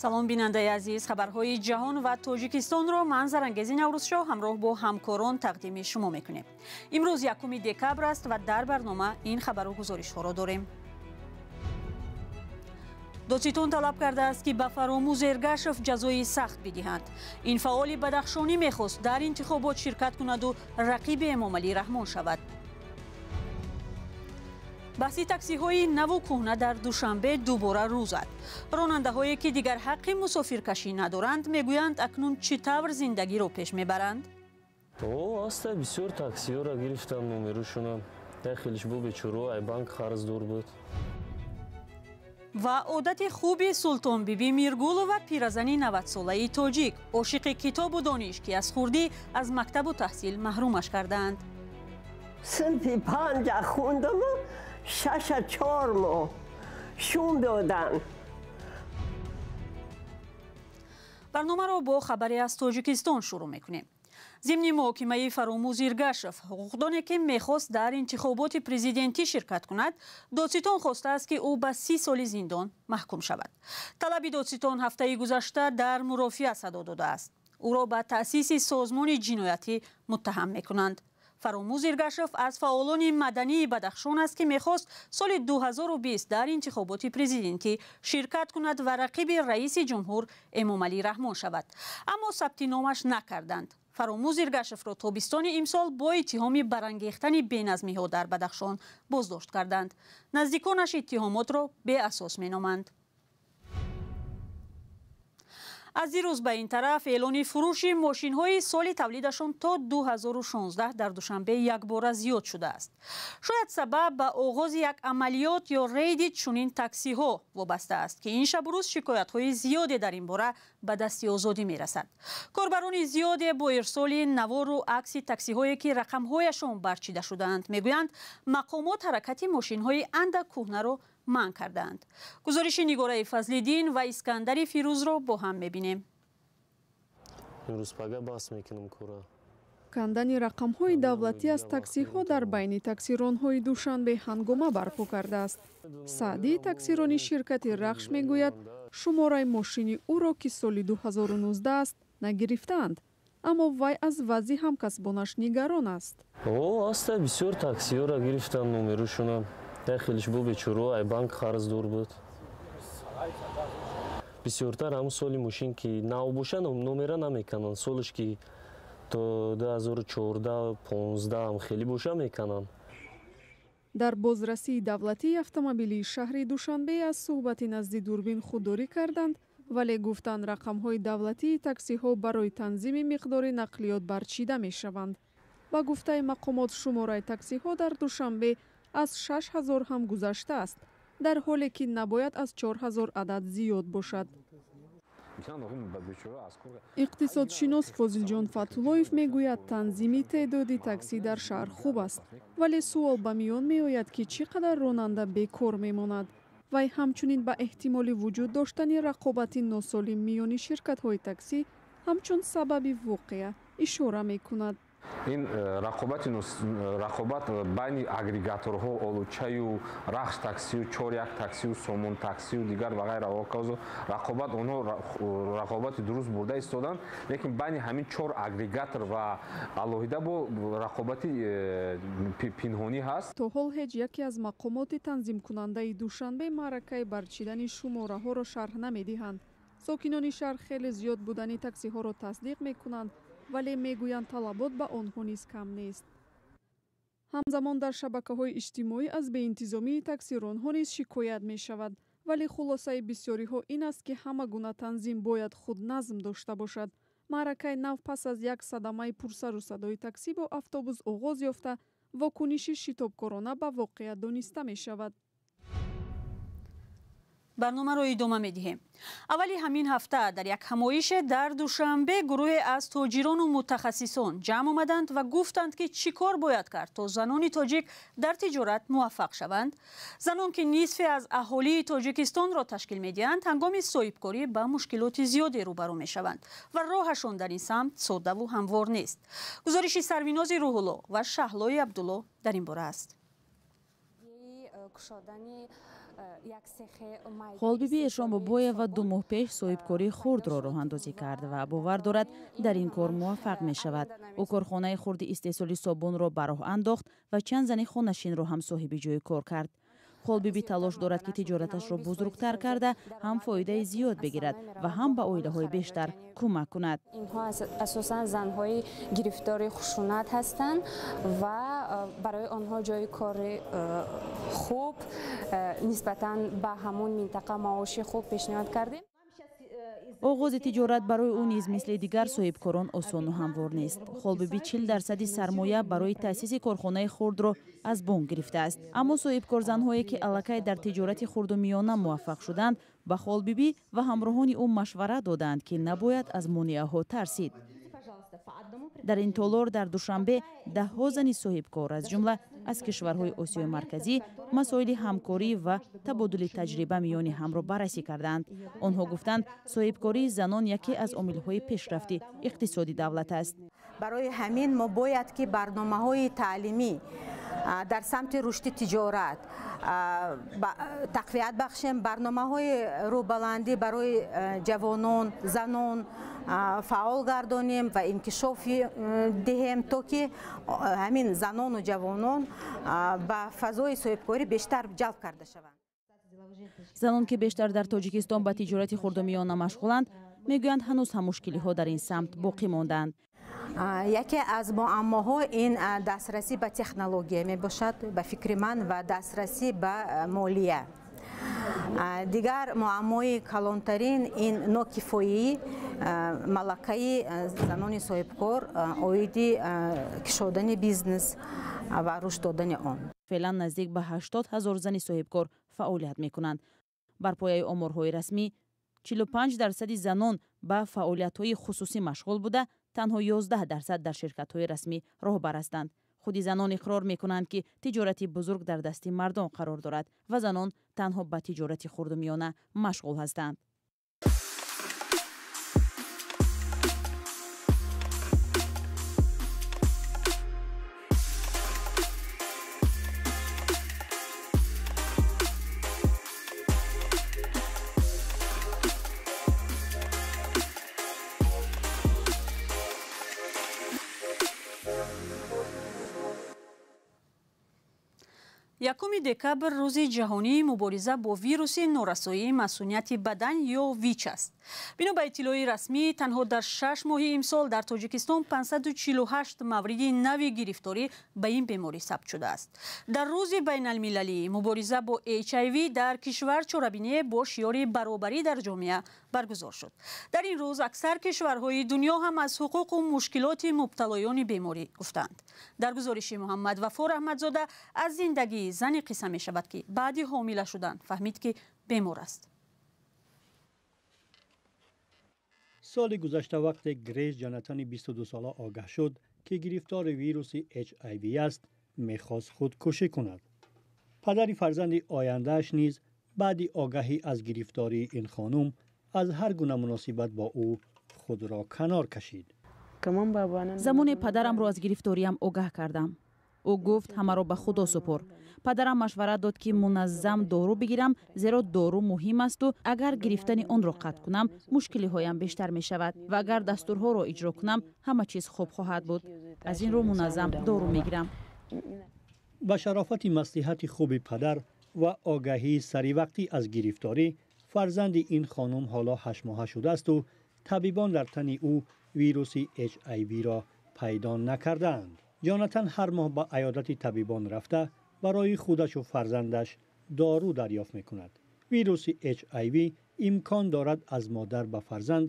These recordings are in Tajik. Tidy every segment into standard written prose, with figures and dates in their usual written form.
Салом, бинандаи азиз. Хабарҳои ҷаҳон ва Тоҷикистонро ман, Зарангези Наврӯзшоҳ, ҳамроҳ бо ҳамкорон тақдими шумо мекунем. Имрӯз 1 декабр аст ва дар барнома ин хабару гузоришҳоро дорем. Додситон талаб кардааст, ки ба Фаромӯз Эргашев ҷазои сахт бидиҳанд. Ин фаъоли бадахшонӣ мехост дар интихобот ширкат кунаду рақиби Эмомалӣ Раҳмон шавад. Баҳси таксиҳои наву кӯҳна дар Душанбе дубора рӯ зад. Ронандаҳое, ки дигар ҳаққи мусофиркашӣ надоранд, мегӯянд, акнун чӣ тавр зиндагиро пеш мебаранд. О, аста, бисёр таксиҳоро гирифтам номерушона. Як хелиш бо бечоро ай банк қарздор буд. Ва одати хуби Султонбибӣ Миргулова, пиразани 90-солаи тоҷик, ошиқи китобу дониш, ки аз хурдӣ аз мактабу таҳсил маҳрумаш кардаанд. Синфи панҷа хондаму шаша 4 моҳ шум додан. Барномаро бо хабаре аз Тоҷикистон шурӯъ мекунем. Зимни муҳокимаи Фаромӯз Иргашев, ҳуқуқдоне, ки мехост дар интихоботи президентӣ ширкат кунад, додситон хостааст, ки ӯ ба 30 соли зиндон маҳкум шавад. Талаби додситон ҳафтаи гузашта дар мурофиа садо додааст. Ӯро ба таъсиси созмони ҷиноятӣ муттаҳам мекунанд. Фаромӯз Иргашев аз фаъолони мадании Бадахшон аст, ки мехост соли 2020 дар интихоботи президентӣ ширкат кунад ва рақиби раиси ҷумҳур Эмомалӣ Раҳмон шавад, аммо сабти номаш накарданд. Фаромӯз Иргашевро тобистони имсол бо иттиҳоми барангехтани беназмиҳо дар Бадахшон боздошт карданд. Наздиконаш иттиҳомотро беасос меноманд. Аз дирӯз ба ин тараф эълони фурӯши мошинҳои соли тавлидашон то 2016 дар Душанбе якбора зиёд шудааст. Шояд сабаб ба оғози як амалиёт ё рейди чунин таксиҳо вобаста аст, ки ин шабу рӯз шикоятҳои зиёде дар ин бора ба дасти Озодӣ мерасад. Корбарони зиёде бо ирсоли навору акси таксиҳое, ки рақамҳояшон барчида шудаанд, мегӯянд, мақомот ҳаракати мошинҳои андак кӯҳнаро манъ кардаанд. Гузориши Нигораи Фазлиддин ва Искандари Фирӯзро бо ҳам мебинем. Имрӯз пага бас мекунам кора. Кандани рақамҳои давлатӣ аз таксиҳо дар байни таксиронҳои Душанбе ҳангома барпо кардааст. Саъдии таксирони ширкати «Рахш» мегӯяд, шумораи мошини ӯро, ки соли 2019 аст, нагирифтаанд, аммо вай аз вазъи ҳамкасбонаш нигарон аст. О, аста, бисёр таксиҳоро гирифтам номерушона. Як хелиш бо бечоро ай банк қарздор буд. Бисёртар ҳамун соли мошин ки нав боша, номера намекананд. Солаш ки то 2014, 15 хеле боша, мекананд. Дар бозрасии давлатии автомобилии шаҳри Душанбе аз суҳбати назди дурбин худдорӣ карданд, вале гуфтанд, рақамҳои давлатии таксиҳо барои танзими миқдори нақлиёт барчида мешаванд. Ба гуфтаи мақомот, шумораи таксиҳо дар Душанбе аз 6000 ҳам гузаштааст, дар ҳоле ки набояд аз 4000 адад зиёд бошад. Иқтисодшинос Фозилҷон Фатуллоев мегӯяд, танзими теъдоди таксӣ дар шаҳр хуб аст, вале суол ба миён меояд, ки чӣ қадар ронанда бекор мемонад. Вай ҳамчунин ба эҳтимоли вуҷуд доштани рақобати носолим миёни ширкатҳои таксӣ ҳамчун сабаби воқеа ишора мекунад. Ин рақобат байни агрегаторҳо, Олучаю, Рахш таксию, Чор як таксию, Сомон таксию, дигар ва ғайра, оказо рақобат, онҳо рақобати дуруст бурда истоданд, лекин байни ҳамин чор агрегатор ва алоҳида бо рақобати пинҳонӣ ҳаст. То ҳол ҳеҷ яке аз мақомоти танзимкунандаи Душанбе маъракаи барчидани шумораҳоро шарҳ намедиҳанд. Сокинони шаҳр хеле зиёд будани таксиҳоро тасдиқ мекунанд, вале мегӯянд, талабот ба онҳо низ кам нест. Ҳамзамон дар шабакаҳои иҷтимоӣ аз беинтизомии таксиронҳо низ шикоят мешавад, вале хулосаи бисёриҳо ин аст, ки ҳама гуна танзим бояд худназм дошта бошад. Маъракаи нав пас аз як садамаи пурсару садои таксӣ бо автобус оғоз ёфта, вокуниши шитобкорона ба воқеа дониста мешавад. Барномаро идома медиҳем. Аввали ҳамин ҳафта дар як ҳамоише дар Душанбе гурӯҳе аз тоҷирону мутахассисон ҷамъ омаданд ва гуфтанд, ки чӣ кор бояд кард, то занони тоҷик дар тиҷорат муваффақ шаванд. Занон, ки нисфе аз аҳолии Тоҷикистонро ташкил медиҳанд, ҳангоми соҳибкорӣ ба мушкилоти зиёде рӯбарӯ мешаванд ва роҳашон дар ин самт соддаву ҳамвор нест. Гузориши Сарвинози Рӯҳулло ва Шаҳлои Абдулло дар ин бора аст. Холбиби Эршонбобоева 2 моҳ пеш соҳибкории хурдро роҳандозӣ кард ва бовар дорад, дар ин кор муваффақ мешавад. Ӯ корхонаи хурди истеҳсоли собунро ба роҳ андохт ва чанд зани хонашинро ҳам соҳиби ҷои кор кард. Холбиби талош дорад, ки тиҷораташро бузургтар карда, ҳам фоидаи зиёд бигирад ва ҳам ба оилаҳои бештар кӯмак кунад. Инҳо асосан занҳои гирифтори хушунат ҳастанд ва барои онҳо ҷои кори хуб нисбатан ба ҳамон минтақа маоши хуб пешниҳод кардем. Оғози тиҷорат барои ӯ низ мисли дигар соҳибкорон осону ҳамвор нест. Холбиби 40% сармоя барои таъсиси корхонаи хурдро аз бонк гирифтааст. Аммо соҳибкорзанҳое, ки аллакай дар тиҷорати хурду миёна муваффақ шуданд, ба Холбибӣ ва ҳамроҳони ӯ машварат доданд, ки набояд аз монеаҳо тарсид. Дар ин толор дар Душанбе даҳҳо зани соҳибкор, аз ҷумла аз кишварҳои Осиёи Марказӣ, масоили ҳамкорӣ ва табодули таҷриба миёни ҳамро баррасӣ карданд. Онҳо гуфтанд, соҳибкории занон яке аз омилҳои пешрафти иқтисоди давлат аст. Барои ҳамин мо бояд ки барномаҳои таълимӣ дар самти рушди тиҷорат тақвият бахшем, барномаҳои рӯбаландӣ барои ҷавонон, занон фаъол гардонем ва инкишоф диҳем, то ки ҳамин занону ҷавонон ба фазои соҳибкорӣ бештар ҷалб карда шаванд. Занон, ки бештар дар Тоҷикистон ба тиҷорати хурду миёна машғуланд, мегӯянд, ҳанӯз ҳам мушкилиҳо дар ин самт боқӣ мондаанд. Яке аз муаммоҳо ин дастрасӣ ба технология мебошад, ба фикри ман, ва дастрасӣ ба молия. Дигар муаммои калонтарин ин нокифоии малакаи занони соҳибкор оиди кушодани бизнес ва рушд додани он. Феълан наздик ба 80 ҳазор зани соҳибкор фаъолият мекунанд. Бар пояи оморҳои расмӣ, 45% занон ба фаъолиятҳои хусусӣ машғул буда, танҳо 11% дар ширкатҳои расмӣ роҳбар ҳастанд. Худи занон иқрор мекунанд, ки тиҷорати бузург дар дасти мардон қарор дорад ва занон танҳо ба тиҷорати хурду миёна машғул ҳастанд. Якуми декабр рӯзи ҷаҳонии мубориза бо вируси норасоии масунияти бадан ё ВИЧ аст. Бино ба иттилои расмӣ, танҳо дар 6 моҳи имсол дар Тоҷикистон 548 мавриди нави гирифторӣ ба ин беморӣ сабт шудааст. Дар рӯзи байналмилалии мубориза бо HIV дар кишвар чорабиние бо шиёри баробарӣ дар ҷомеа баргузор шуд. Дар ин рӯз аксар кишварҳои дунё ҳам аз ҳуқуқу мушкилоти мубталоёни беморӣ гуфтанд. Дар гузориши Муҳаммад Вафор Аҳмадзода аз зиндагии зане қисса мешавад, ки баъди ҳомила шудан фаҳмид, ки бемор аст. Соли гузашта вақте Грейс Ҷонатани 22сола огаҳ шуд, ки гирифтори вируси HIV аст, мехост худкушӣ кунад. Падари фарзанди ояндааш низ баъди огаҳӣ аз гирифтории ин хонум аз ҳар гуна муносибат бо ӯ худро канор кашид. Замоне падарамро аз гирифториям огаҳ кардам. Ӯ гуфт, ҳамаро ба Худо супор. Падарам машварат дод, ки муназзам дору бигирам, зеро дору муҳим асту агар гирифтани онро қатъ кунам, мушкилиҳоям бештар мешавад ва агар дастурҳоро иҷро кунам, ҳама чиз хуб хоҳад буд. Аз ин рӯ муназзам дору мегирам. Ба шарофати маслиҳати хуби падар ва огаҳии саривақтӣ аз гирифторӣ, фарзанди ин хонум ҳоло 8моҳа шудаасту табибон дар тани ӯ вируси HIV-ро пайдо накардаанд. Ҷонатан ҳар моҳ ба аёдати табибон рафта, барои худашу фарзандаш дору дарёфт мекунад. Вируси HIV имкон дорад аз модар ба фарзанд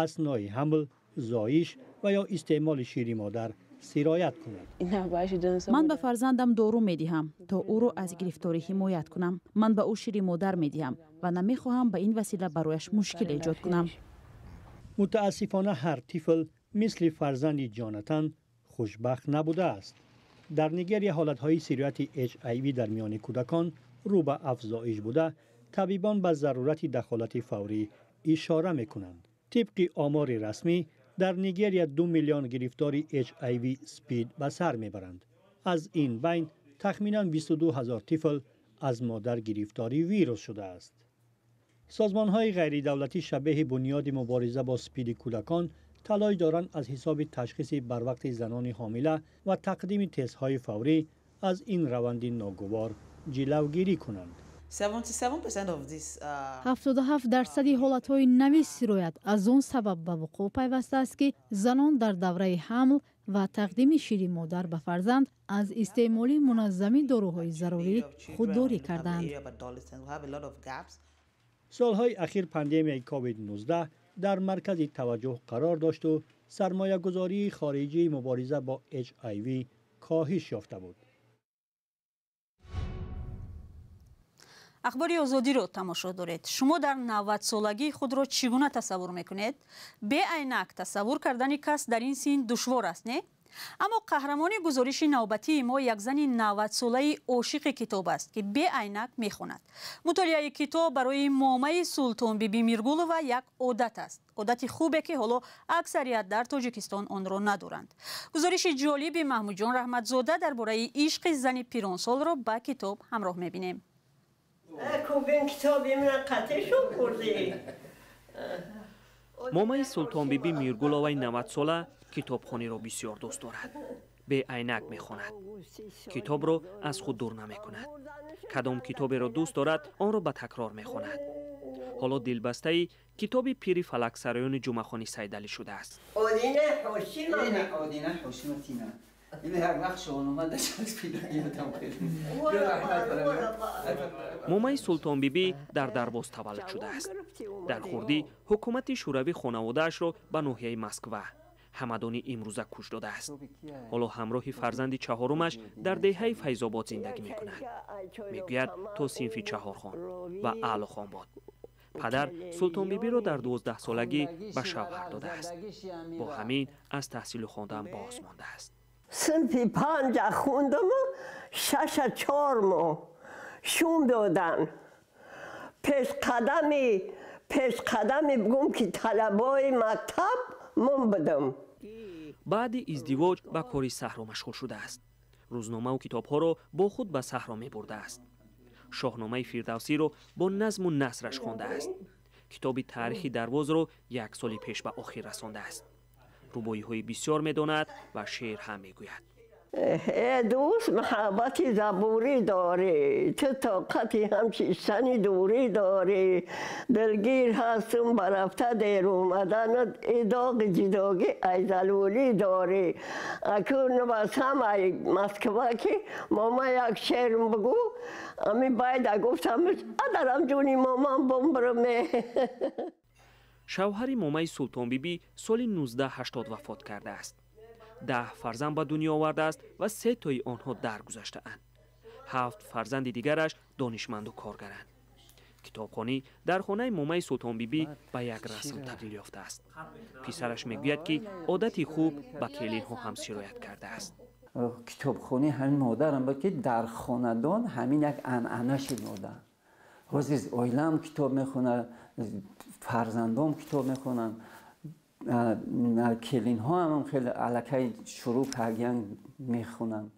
аснои ҳамл, зоиш ва ё истеъмоли шири модар сироят кунад. Ман ба фарзандам дору медиҳам, то ӯро аз гирифторӣ ҳимоят кунам. Ман ба ӯ шири модар медиҳам ва намехоҳам ба ин васила барояш мушкил эҷод кунам. Мутаассифона, ҳар тифл мисли фарзанди Ҷонатан хушбахт набудааст. Дар Нигерия ҳолатҳои сирояти HIV дар миёни кӯдакон рӯ ба афзоиш буда, табибон ба зарурати дахолати фаврӣ ишора мекунанд. Тибқи омори расмӣ, дар Нигерия 2 миллион гирифтори HIV спид ба сар мебаранд. Аз ин байн тахминан 22 ҳазор тифл аз модар гирифтори вирус шудааст. Созмонҳои ғайридавлатӣ шабеҳи бунёди мубориза бо спиди кӯдакон талош доранд аз ҳисоби ташхиси барвақти занони ҳомила ва тақдими тестҳои фаврӣ аз ин раванди ногувор ҷилавгирӣ кунанд. 77% ҳолатҳои нави сироят аз он сабаб ба вуқӯъ пайвастааст, ки занон дар давраи ҳамл ва тақдими шири модар ба фарзанд аз истеъмоли муназзами доруҳои зарурӣ худдорӣ карданд. Солҳои ахир пандемияи COVID-19 дар маркази таваҷҷӯҳ қарор дошту сармоягузории хориҷии мубориза бо HIV коҳиш ёфта буд. Ахбори Озодиро тамошо доред. Шумо дар 90-солагии худро чӣ гуна тасаввур мекунед? Бе айнак тасаввур кардани кас дар ин син душвор аст, не? Аммо қаҳрамони гузориши навбатии мо як зани 90-солаи ошиқи китоб аст, ки бе айнак мехонад. Мутолиаи китоб барои момаи Султонбибӣ Миргулова як одат аст. Одати хубе, ки ҳоло аксарият дар Тоҷикистон онро надоранд. Гузориши ҷолиби Маҳмудҷон Раҳматзода дар бораи ишқи зани пиронсолро ба китоб ҳамроҳ мебинем. Момаи Султонбибӣ Миргуловаи 90-сола китобхониро бисёр дӯст дорад. Бе айнак мехонад. Китобро аз худ дур намекунад. Кадом китоберо дӯст дорад, онро ба такрор мехонад. Ҳоло дилбастаи китоби пири фалаксароёни Ҷумъахони Сайдалӣ шудааст. Момаи Султонбибӣ дар Дарбоз таваллуд шудааст. Дар хурдӣ ҳукумати Шӯравӣ хонаводаашро ба ноҳияи Москва, ҳамадони имрӯза, кӯч додааст. Ҳоло ҳамроҳи фарзанди чаҳорумаш дар деҳаи Файзобод зиндагӣ мекунад. Мегӯяд, то синфи чаҳор хонд ва аълохон буд. Падар Султонбибиро дар 12-солагӣ ба шавҳар додааст. Бо ҳамин аз таҳсилу хондан боз мондааст. Синфи панҷа хондаму шаша чор моҳ шум додан. Пешқадами бигӯм, ки талабои мактаб мон будам. Баъди издивоҷ ба кори саҳро машғул шудааст. Рӯзномаву китобҳоро бо худ ба саҳро мебурдааст. Шоҳномаи Фирдавсиро бо назму насраш хондааст. Китоби таърихи Дарвозро як соли пеш ба охир расондааст. Рубоиҳои бисёр медонад ва шеър ҳам мегӯяд. Э дӯст, муҳаббати забурӣ дорӣ, ту тоқати ҳамшиштани дурӣ дорӣ. Дилгир ҳастум ба рафта дер омаданат, и доғи ҷидогӣ ай залулӣ дорӣ. Акун басам ай Москва, ки мома як шеърм бигӯ, ами байда гуфтам, адарам ҷуни момам бумбурме. Шавҳари момаи Султонбибӣ соли 1980 вафот кардааст. 10 фарзанд ба дунё овардааст ва се тои онҳо даргузаштаанд. 7 фарзанди дигараш донишманду коргаранд. Китобхонӣ дар хонаи момаи Султонбибӣ ба як расм табдил ёфтааст. Писараш мегӯяд, ки одати хуб ба келинҳо ҳам сироят кардааст. Китобхонӣ ҳамин модарам буд, ки дар хонадон ҳамин як анъана шуд. Модар ҳозир оилаам китоб мехонад, фарзандом китоб мехонанд, келинҳо ҳам хеле аллакай шурӯъ кардиян, мехонанд.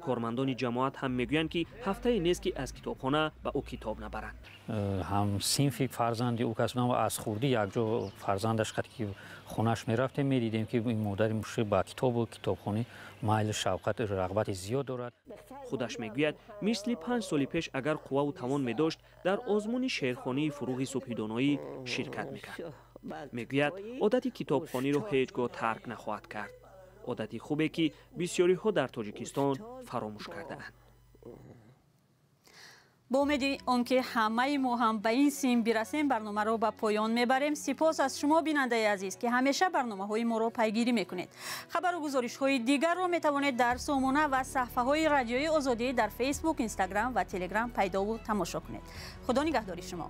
Кормандони ҷамоат ҳам мегӯянд, ки ҳафтае нест, ки аз китобхона ба ӯ китоб набаранд. Ҳам синфи фарзанди ӯ кас будам ва аз хурдӣ якҷо фарзандаш қад ки хонааш мерафтем, медидем, ки ин модари мушфиқ ба китобу китобхонӣ майлу шавқат, рағбати зиёд дорад. Худаш мегӯяд, мисли 5 соли пеш агар қувваву тавон медошт, дар озмуни шеърхонии Фуруғи субҳидоноӣ ширкат мекард. Мегӯяд, одати китобхониро ҳеҷ гоҳ тарк нахоҳад кард. Одати хубе, ки бисёриҳо дар Тоҷикистон фаромӯш кардаанд. Бо умеди он ки ҳамаи мо ҳам ба ин син бирасем, барномаро ба поён мебарем. Сипос аз шумо, бинандаи азиз, ки ҳамеша барномаҳои моро пайгирӣ мекунед. Хабару гузоришҳои дигарро метавонед дар сомона ва саҳфаҳои Радиои Озодӣ дар Фейсбук, Инстаграм ва Телеграм пайдову тамошо кунед. Худо нигаҳдори шумо.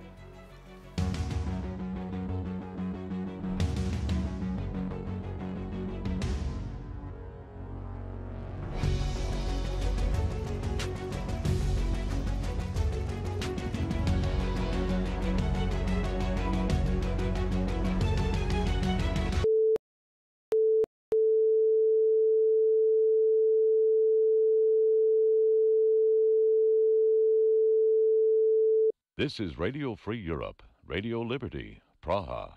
This is Radio Free Europe, Radio Liberty, Praha.